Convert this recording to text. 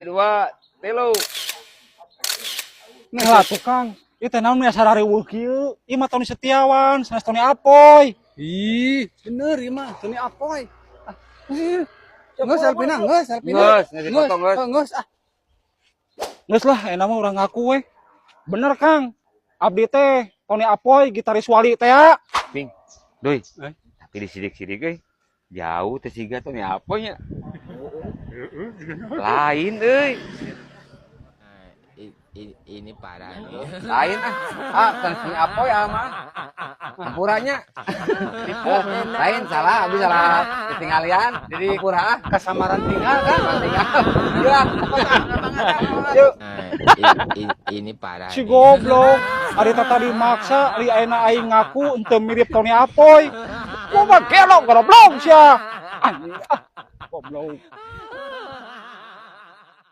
Dua, tilu. Nih lah tukang. Ieu teh naon asa rariweuh kieu? Ieu mah Tony Setiawan, sanes Tony Apoy. Ih, bener ieu mah Tony Apoy. Ah, ih. Geus selfie-na, geus selfie-na. Geus, geus dipotong, geus. Oh, geus ah. Geus lah, enak mah urang ngaku we. Bener, Kang. Abdi teh Tony Apoy, gitaris Wali teh ya. Ping. Doi. Eh? Tapi di sidik-sidik euy. Jauh teh siga Tony Apoy nya. Lain euy. Ini parah nih. Lain ah. Ah, Tony Apoy ah mah. Hampuranya. Lain salah, abis salah ketinggalian. Jadi- hampura ah. Kasamaran tinggal kan? Tinggal. Ya. Yuk. Ini parah Si nih. goblok. Ari teh tadi maksa, ari ayeuna aing ngaku henteu mirip Tony Apoy. Gua mah gelok goblok sia. Anjing ah. Goblok.